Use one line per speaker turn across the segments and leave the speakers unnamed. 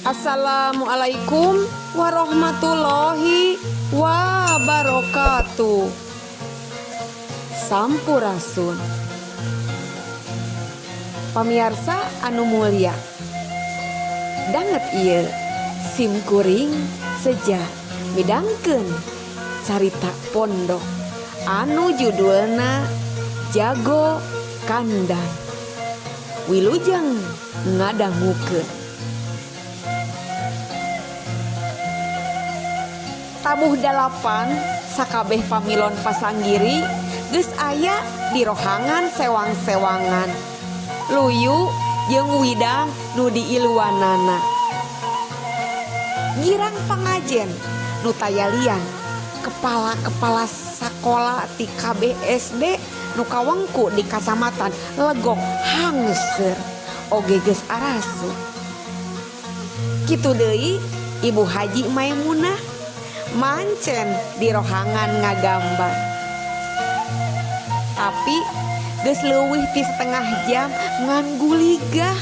Assalamualaikum warahmatullahi wabarakatuh. Sampurasun. Pamiarsa anu mulia, danget ieu sim kuring seja midangkeun carita pondok anu judulna Jago Kandang. Wilujeng ngadangukeun. Tabuh 8 sakabeh pamilon pasanggiri geus aya di rohangan sewang-sewangan. Luyu jeung widang nu diiluanana. Girang pangajen nu tayalian kepala-kepala sakola ti kabeh SD nu kawengku di kacamatan Legok Hangseur oge geus arasup. Kitu deui Ibu Haji Maimunah mancen di rohangan ngagambar. Tapi geus leuwih ti setengah jam ngan guligah.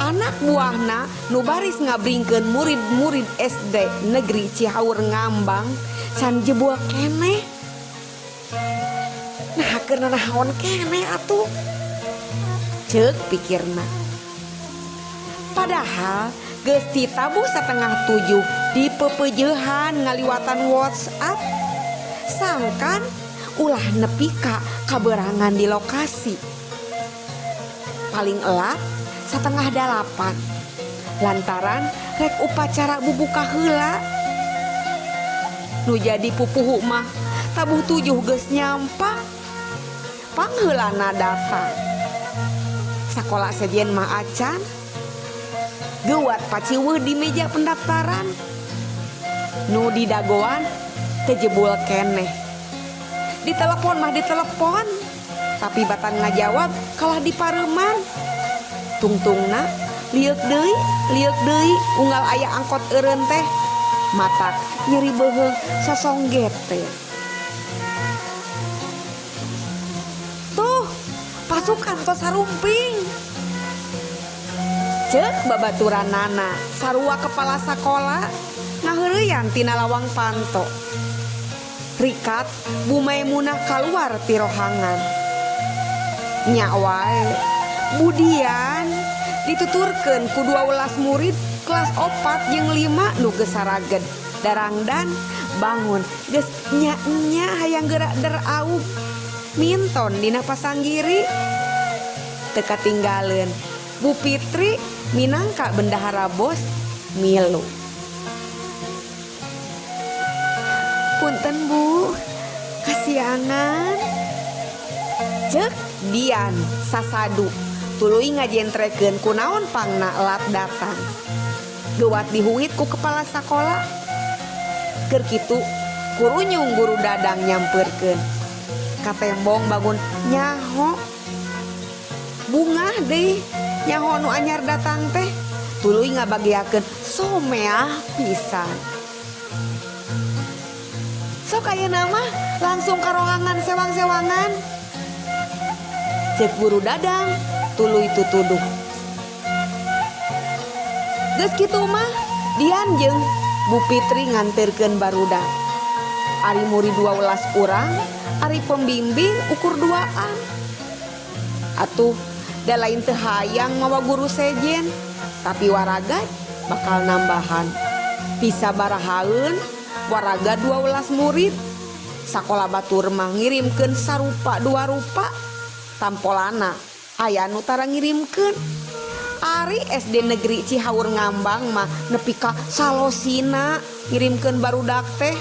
Anak buahna nu baris ngabringkeun murid-murid SD Negeri Cihaur Ngambang can jebol keneh. Nah keur nanaon keneh atuh? Ceuk pikirna. Padahal geus ditabuh 6:30 di pepejeuhan ngaliwatan WhatsApp. Sangkan ulah nepi ka kaberangan di lokasi. Paling elat 7:30. Lantaran rek upacara bubuka heula. Nu jadi pupuhu mah tabuh 7 geus nyampak. Pangheulana datang. Sakola sejen mah acan. Geuwat paciweuh di meja pendaftaran. Nu didagoan teu jebul keneh. Ditelepon mah ditelepon, tapi batan ngajawab kalah dipareuman. Tungtungna lieuk deui unggal aya angkot eureun teh. Matak nyeri beuheung sosongget teh. Tuh, pasukan tos sarumping. Ceuk babaturanana sarua kepala sakola ngaheureuyan tina lawang panto. Rikat Bu Maimunah kaluar ti rohangan. Nya wae Budian dituturkeun ku 12 murid kelas 4 jeung 5 nu geus saraged. Darangdan bangun geus nya-nya hayang gerak deraub. Minton dina pasanggiri. Teu katinggaleun Bu Fitri minangka bendahara bos milu. Punten Bu, kasiangan. Ceuk Dian sasadu tuluy ngajentrekeun kunaon pangna lat datang. Geuwat dihuit ku kepala sakola. Keur kitu kurunyung guru Dadang nyampeurkeun. Katembong bangun nyaho. Bungah deui nyaho nu anyar datang teh tuluy ngabagiakeun someah pisan. Sok ayeuna mah langsung ka rohangan sewang-sewangan. Ceuk guru Dadang tuluy tutuduh. Geus kitu mah Dian jeung Bu Fitri nganterkeun barudak. Ari murid 12 urang, ari pembimbing ukur 2an. Atuh da lain teu hayang mawa guru sejen, tapi waraga bakal nambahan. Bisa barahaeun waraga 12 murid. Sakola batur mah ngirimkeun sarupa 2 rupa. Tampolana aya nu tara ngirimkeun. Ari SD Negeri Cihaur Ngambang mah nepi ka salosina ngirimkeun barudak teh.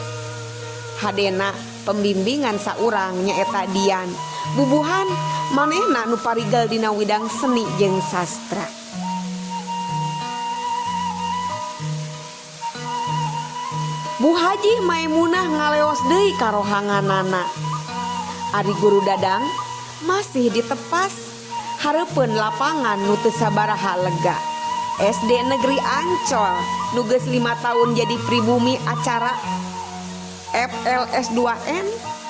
Hadena pembimbingan saurang nyaeta Dian. Bubuhan manehna nu parigel dina widang seni jeung sastra. Bu Haji Maimunah ngaleos deui ka rohanganana. Ari guru Dadang masih ditepas hareupeun lapangan nu teu sabaraha lega. SD Negeri Ancol nu geus 5 tahun jadi pribumi acara FLS 2N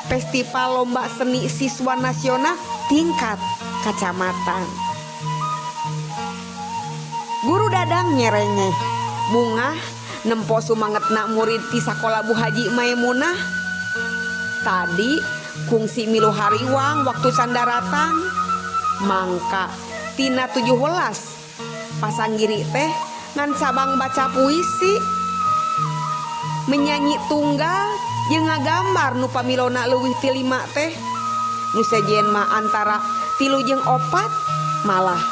Festival Lomba Seni Siswa Nasional tingkat kacamatan. Guru Dadang nyerengeh bungah nempo sumangetna murid ti sakola Bu Haji Maimunah. Tadi kungsi milu hariwang waktu sandaratang mangka tina 17 pasanggiri teh ngan sabang baca puisi menyanyi tunggal jeung ngagambar nu pamilona leuwih ti 5 teh nu sejen mah antara 3 jeung 4 malah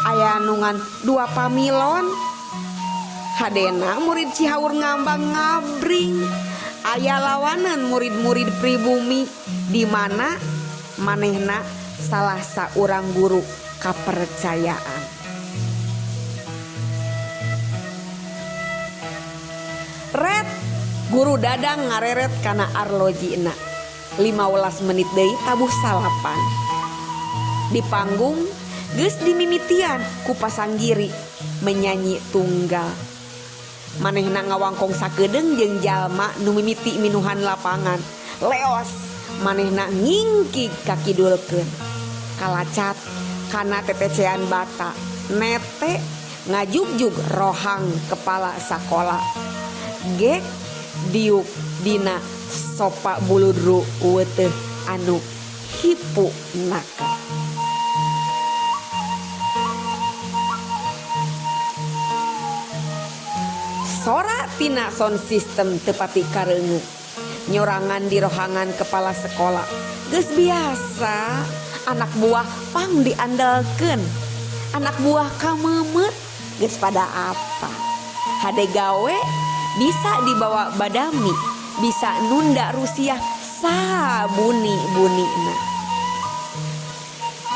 aya nu ngan 2 pamilon. Hadena murid Cihaur Ngambang ngabring aya lawanan murid-murid pribumi di mana manehna salah saurang guru kapercayaan. Red guru Dadang ngareret kana arlojina 15 menit deui tabuh salapan. Di panggung geus dimimitian ku pasanggiri menyanyi tunggal. Manehna ngawangkong sakedeung jeung jalma nu mimiti minuhan lapangan. Leos manehna ngingkig kakidulkeun. Kalacat kana tetecean bata, nete ngajugjug rohang kepala sakola. Gek diuk dina sopa buludru weteh anu hipu naka. Sora tina sound system tepati kareungeut. Nyorangan di rohangan kepala sekolah. Geus biasa anak buah pang diandalkeun. Anak buah kameumeut geus pada apa. Hade gawe bisa dibawa badami, bisa nunda rusiah sabuni-bunina.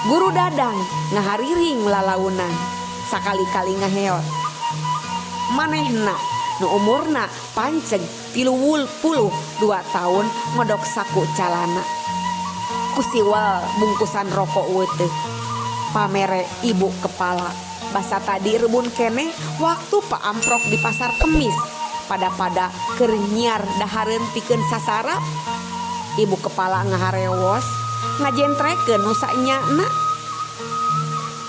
Guru Dadang ngahariring lalaunan, sakali-kali ngaheot. Manehna nu umurna panceg 32 tahun ngodok saku calana. Kusiwal bungkusan rokok weteh. Pamere ibu kepala. Basa tadi rebun keneh waktu Pak Amprok di pasar Kemis. Pada-pada keur nyiar dahareun pikeun sasarap. Ibu kepala ngaharewos ngajentrekeun nu sanyana.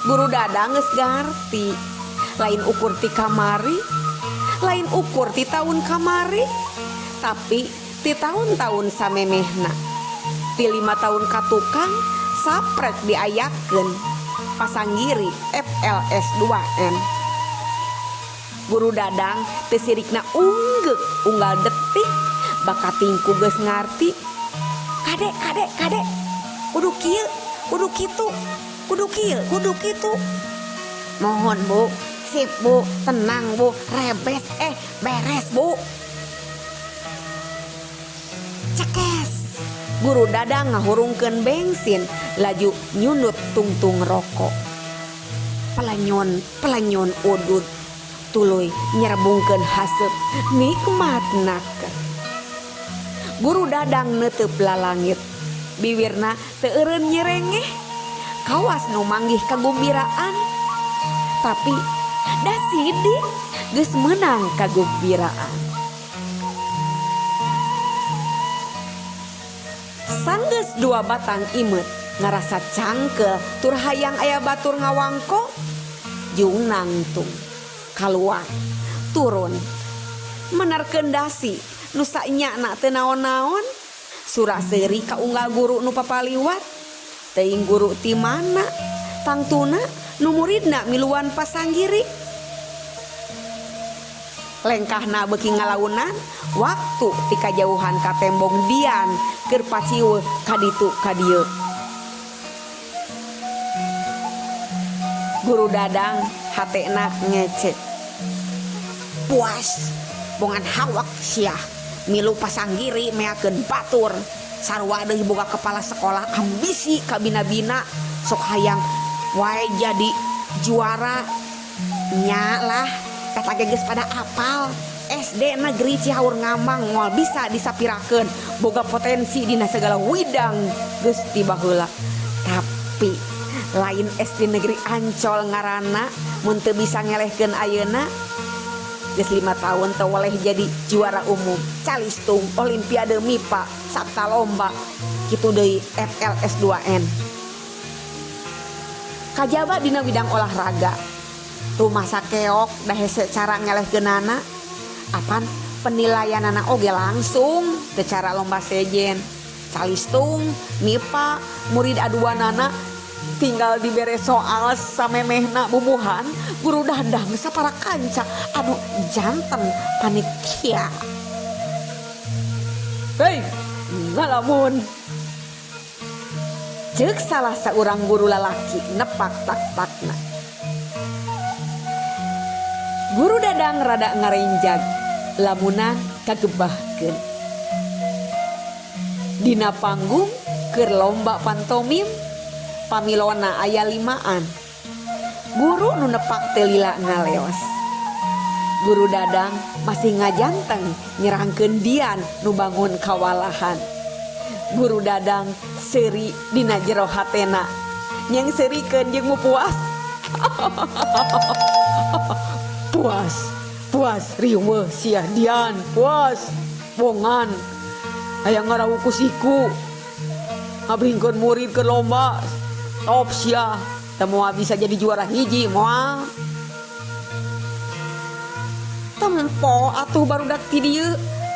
Guru Dadang geus ngarti. Lain ukur ti kamari, lain ukur ti tahun kamari, tapi ti tahun-tahun samemehna. Ti 5 tahun ka tukang saprek diayakeun pasanggiri FLS 2N. Guru Dadang teu sirikna unggeuk unggal detik bakatingku geus ngarti. Kade kade kade kudu kieu kudu kitu kudu kieu kudu kitu. Mohon Bu, sip Bu, tenang Bu, rebes beres Bu. Cekes. Guru Dadang ngahurungkeun bensin laju nyunut tungtung rokok. Pelanyon pelanyon udud tuluy nyerbungkeun haseup nikmat naker. Guru Dadang neuteup lalangit, biwirna teu eureun nyerengeh. Kawas nu manggih kagumbiraan. Tapi da sidik geus meunang kagumbiraan. Sanggeus 2 batang imeut ngarasa cangkel tur hayang aya batur ngawangko jeung nangtung kaluar turun menerkeun dasi nu sanyana teu naon-naon. Sura seuri ka unggal guru nu papaliwat teuing guru ti mana tangtuna nu muridna miluan pasanggiri. Lengkahna beuki ngalaunan waktu ti kajauhan ka tembong Dian keur paciweuh ka ditu ka dieu. Guru Dadang hatena ngecek. Puas bongan hawak sia milu pasanggiri meakeun batur. Sarua deui boga kepala sekolah ambisi kabina-bina sok hayang wae jadi juara nya lah. Eta ge geus pada apal SD Negeri Cihaur Ngambang moal bisa disapirakeun boga potensi dina segala widang geus ti baheula. Tapi lain SD Negeri Ancol ngaranna mun teu bisa ngelehkeun ayeuna. Geus 5 tahun teu weleh jadi juara umum calistung olimpiade MIPA sabta lomba. Sakitu deui FLS2N. Kajaba dina bidang olahraga. Rumah sakeok da hese cara ngelehkeunana. Apan penilaianana oge langsung teu cara lomba sejen. Calistung, MIPA, murid aduanana tinggal dibere soal samemehna bubuhan guru Dadang sapara kanca anu janten panitia. Hei, ngalamun. Ceuk salah saurang guru lalaki nepak tak-takna. Guru Dadang rada ngarenjag, lamunan kagebahkeun. Dina panggung keur lomba pantomim, pamilona aya limaan. Guru nu nepak teu lila ngaleos. Guru Dadang masih ngajanteng nyerangkeun Dian nu bangun kawalahan. Guru Dadang seuri dina jero hatena, nyeng seurikeun jeung puas. Puas, puas riweuh sia Dian, puas. Bongan hayang ngarawuh ku siku. Ngabringkeun murid ke lomba. Top sia, teu moal bisa jadi juara hiji moal. Tempo atuh barudak ti dieu,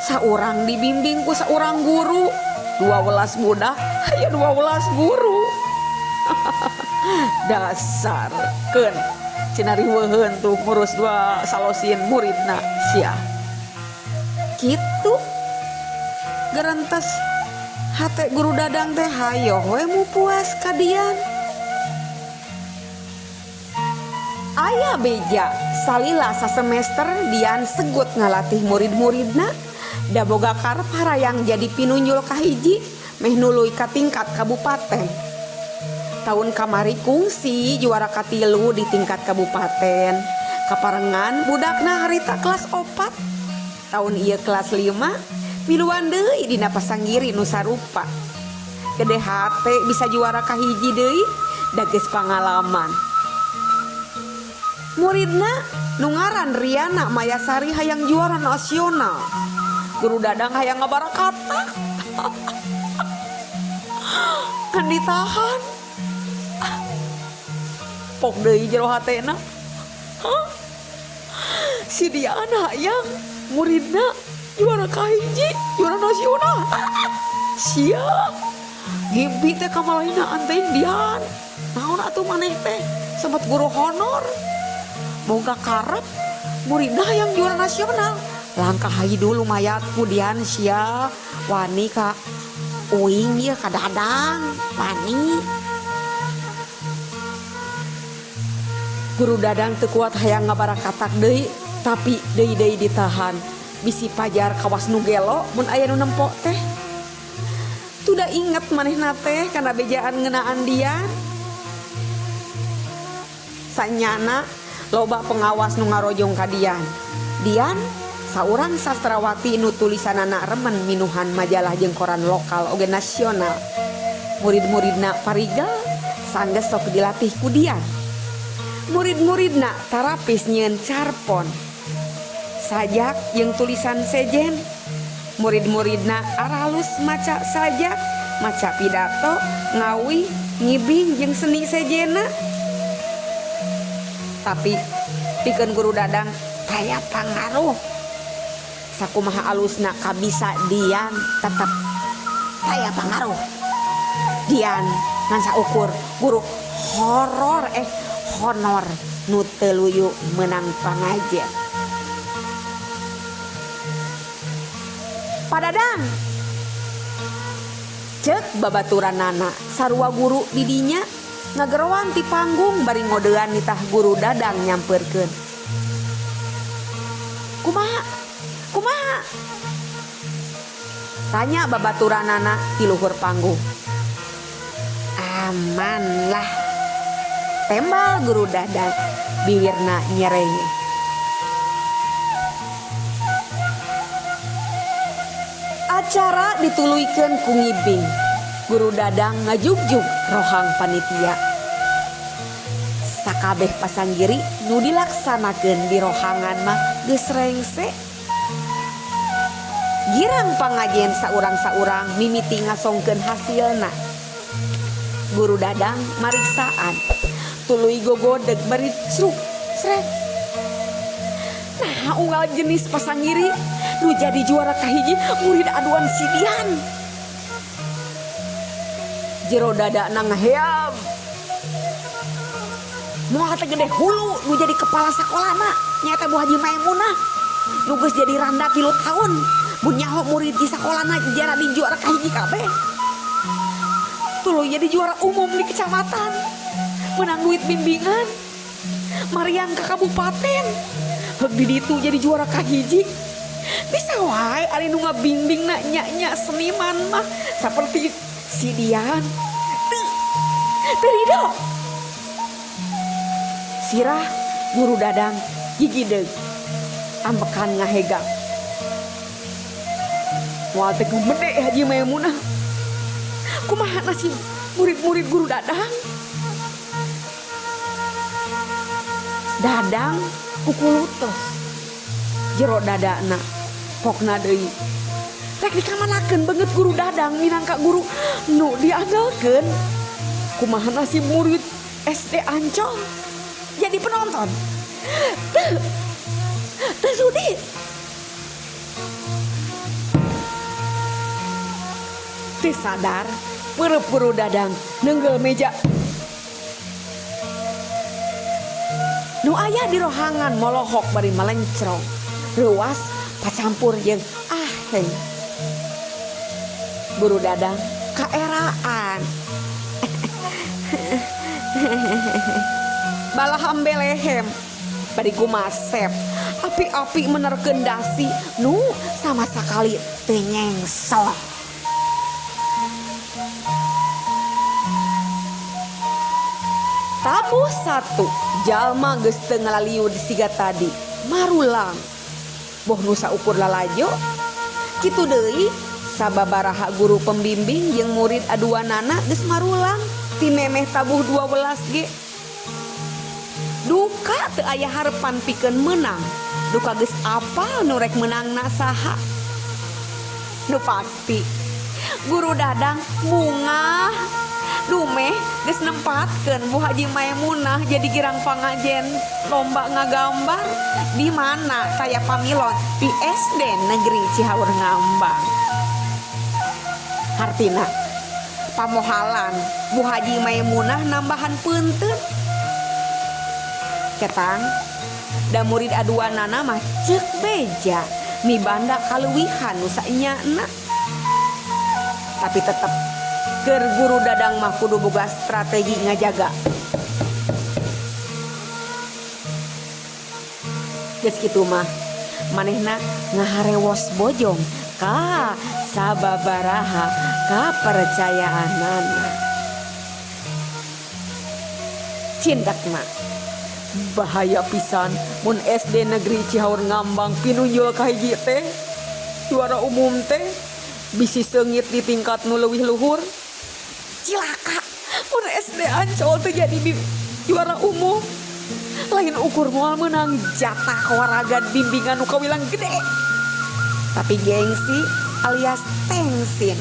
saurang dibimbing ku saurang guru. 12 budak, aya 12 guru. Dasar keun cenah riweuheun tuh ngurus dua salosin muridna sia. Kitu gerentes hate guru Dadang teh hayoh we mu puas ka Dian. Aya beja salila sasemester Dian segut ngalatih murid-muridna da boga karep harayang jadi pinunjul kahiji meh nuluy ka tingkat kabupaten. Tahun kamari kungsi juara katilu di tingkat kabupaten. Kaparengan budakna harita kelas 4. Tahun ieu kelas 5 miluan deui dina pasanggiri nu sarupa. Gede hate bisa juara kahiji deui da geus pangalaman. Muridna nu ngaran Riana Mayasari hayang juara nasional. Guru Dadang hayang ngabarakatak. Kan ditahan. Pok deui jero hatena. Hah? Si Dian hayang muridna juara kahiji, juara nasional. Sia. Ngimpi teh kamalaina antein Dian. Naon atuh maneh teh sempat guru honor. Boga karep muridna hayang juara nasional. Langkah haji dulu mayatku Dian sia. Wani ka uing ieu ka Dadang, wani. Guru Dadang teu kuat hayang ngabarakatak deui, tapi deui-deui ditahan. Bisi pajar kawas nu gelo mun aya nu nempo teh. Tuda inget manehna teh kana bejaan ngeunaan Dian. Sanyana loba pengawas nu ngarojong ka Dian. Dian saurang sastrawati nu tulisanana remen minuhan majalah jeung koran lokal oge nasional. Murid-muridna parigal sanggeus sok dilatih ku Dian. Murid-muridna tarapis nyieun carpon. Sajak jeung tulisan sejen. Murid-muridna aralus maca sajak, maca pidato, ngawih, ngibing jeung seni sejena. Tapi pikeun guru Dadang taya pangaruh. Sakumaha alusna kabisa Dian tetep taya pangaruh. Dian ngan saukur guru horor honor nu teu luyu meunang pangajen. Pak Dadang, ceuk babaturanana sarua guru di dinya ngageroan ti panggung bari ngodean nitah guru Dadang nyampeurkeun. Kumaha? Kumaha? Tanya babaturanana ti luhur panggung. Aman lah. Tembal guru Dadang biwirna nyerenge. Acara dituluykeun ku ngibing. Guru Dadang ngajugjug rohang panitia. Sakabeh pasanggiri nu dilaksanakeun di rohangan mah geus rengse. Girang pangajen saurang-saurang mimiti ngasongkeun hasilna. Guru Dadang mariksaan. Tuluy gogodeg bari sruk srek. Nah, unggal jenis pasangiri nu jadi juara kahiji murid aduan si Dian. Jero dadana ngaheam. Moal teh gede hulu nu jadi kepala sakolana nyaeta Bu Haji Maimunah. Nu geus jadi randa 3 tahun. Mun nyaho murid di sakolana jadi juara kahiji kabeh. Tuluy jadi juara umum di kecamatan. Menang duit bimbingan. Mariang ke kabupaten. Heug di ditu jadi juara kahiji. Bisa wae ari nu ngabimbingna nya-nya seniman mah seperti si Dian. Teu rido. Sirah guru Dadang gigideug. Ambekan ngahegang. Moal teh gumede Haji Maimunah. Kumaha nasib murid-murid guru Dadang? Dadang kukulutos. Jero dadana pokna deui. Rek dikamanakeun beungeut guru Dadang minangka guru nu diandalkeun. Kumaha nasib murid SD Ancol jadi penonton. Teu sudi. Teu sadar peureub guru Dadang nenggel meja. Nu aya di rohangan molohok bari melencrong. Reuas pacampur jeung aheng. Guru Dadang kaeraan. Balaham belehem bari gumasep. Api-api menerkeun dasi nu sama sakali teu nyengsel. Tabuh satu jalma geus teu ngalaliud siga tadi marulang. Boh nu saukur lalajo kitu deui sababaraha guru pembimbing jeung murid aduanana geus marulang ti memeh tabuh 12 ge. Duka teu aya harepan pikeun meunang. Duka geus apal nu rek meunangna saha. Nu pasti guru Dadang bungah. Dumeh geus nempatkeun Bu Haji Maimunah jadi girang pangajen lomba ngagambar di mana saya pamilon di SD Negeri Cihaur Ngambang. Hartina pamohalan Bu Haji Maimunah nambahan peunteun. Ketang da murid aduanana mah ceuk beja mibanda kaleuwihan nu saenyana. Tapi tetep keur guru Dadang mah kudu boga strategi ngajaga. Geus kitu mah manehna ngaharewos bojong ka sababaraha kapercayaanana. Cindakna bahaya pisan mun SD Negeri Cihaur Ngambang pinunjul kahiji teh juara umum teh bisi seungit di tingkat nu leuwih luhur. Cilaka mun SD Ancol teh jadi juara umum. Lain ukur moal meunang jatah waragan bimbingan nu kawilang gede. Tapi gengsi alias tengsin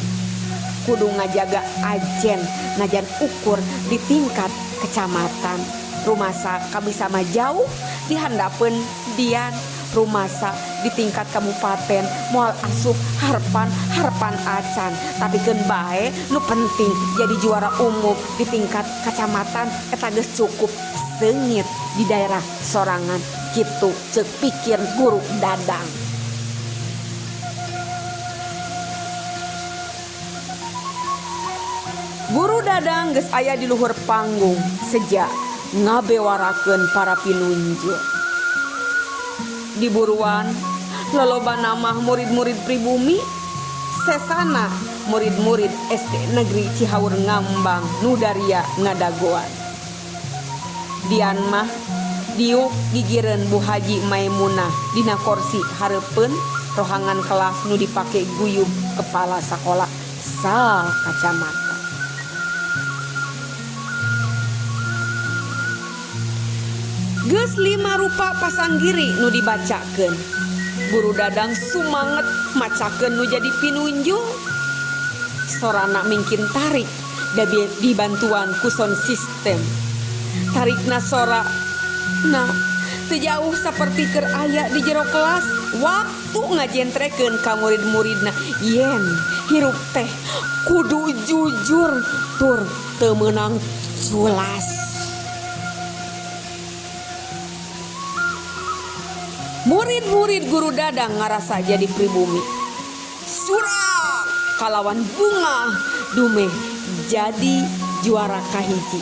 kudu ngajaga ajen najan ukur di tingkat kecamatan. Rumasa kabisa mah jauh dihandapeun Dian. Rumasa di tingkat kabupaten moal asup harpan harpan acan. Tapi keun bae nu penting jadi juara umum di tingkat kecamatan eta geus cukup seungit di daerah sorangan. Kitu ceuk pikir guru Dadang. Guru Dadang geus aya di luhur panggung sejak ngabewarakeun para pinunjul. Di buruan loloba namah murid-murid pribumi sesana murid-murid SD Negeri Cihaur Ngambang nu daria ngadagoan. Dian mah diuk gigireun Bu Haji Maimunah dina korsi hareupeun rohangan kelas nu dipake guyub kepala sakola sa kacamata. Geus 5 rupa pasanggiri nu dibacakeun. Guru Dadang sumanget macakeun nu jadi pinunjul. Sorana mingkin tarik da dibantuan ku sound system. Tarikna sora na teu jauh saperti keur aya di jero kelas waktu ngajentrekeun ka murid-muridna yen hirup teh kudu jujur tur teu meunang culas. Murid-murid Guru Dadang ngarasa jadi pribumi. Surak kalawan bunga dumeh jadi juara kahiji.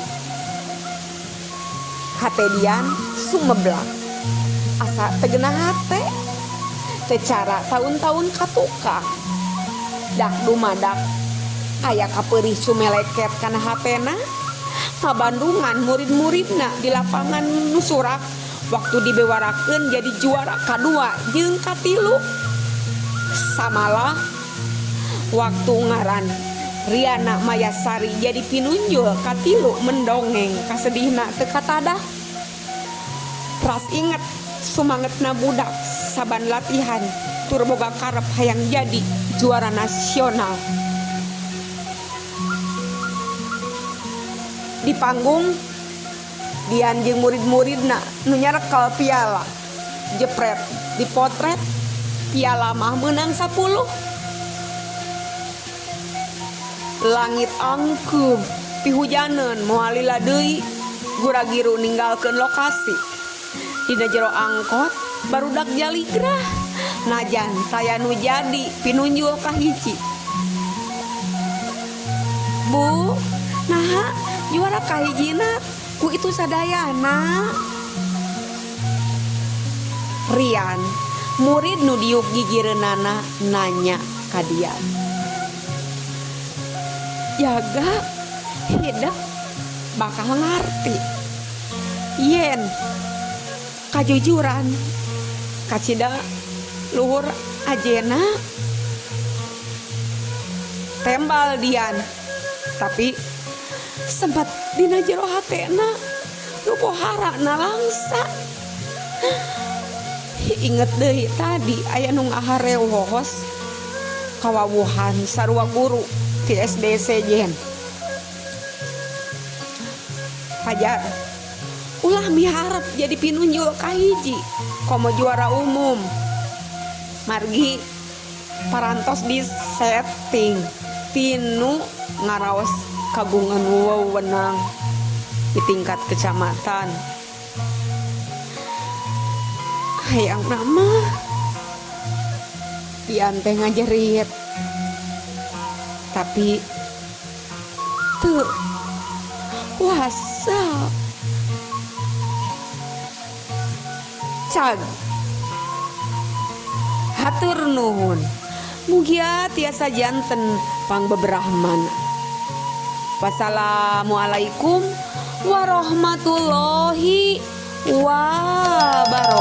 Hate Dian sumeblak. Asa teu genah hate. Teu cara taun-taun katukang. Dak dumadak aya kapeurih sumeleket kana hatena. Ngabandungan murid-muridna di lapangan nu surak waktu dibewarakeun jadi juara kadua jeung katilu. Samalah waktu ngaran Riana Mayasari jadi pinunjul katilu mendongeng kasedihna teu katadah. Ras inget sumangetna budak saban latihan tur boga karep hayang jadi juara nasional. Di panggung Dian jeung murid-muridna nu nyarekel piala jepret dipotret piala mah meunang 10. Langit angkeub pihujaneun moal lila deui guragiru ninggalkeun lokasi. Dina jero angkot barudak jaligrah najan taya nu jadi pinunjul kahiji. Bu, naha juara kahijina ku itu sadayana. Rian, murid nu diuk gigireunana nanya ka Dian. Jaga hidup bakal ngarti yen kajujuran kacida luhur ajena. Tembal Dian, tapi sempat dina jero hatena nu pohara nalangsa. Inget deui tadi aya nu ngaharewos kawawuhan sarua guru ti SD sejen. Fajar, ulah miharep jadi pinunjul kahiji komo juara umum. Margi parantos di setting tinu ngaraos kagungan wewenang di tingkat kecamatan. Hayang nama Dian teh ngajerit, tapi teu kuasa. Cag hatur nuhun, mugia tiasa janten pangbeberahmana. Wassalamualaikum warahmatullahi wabarakatuh.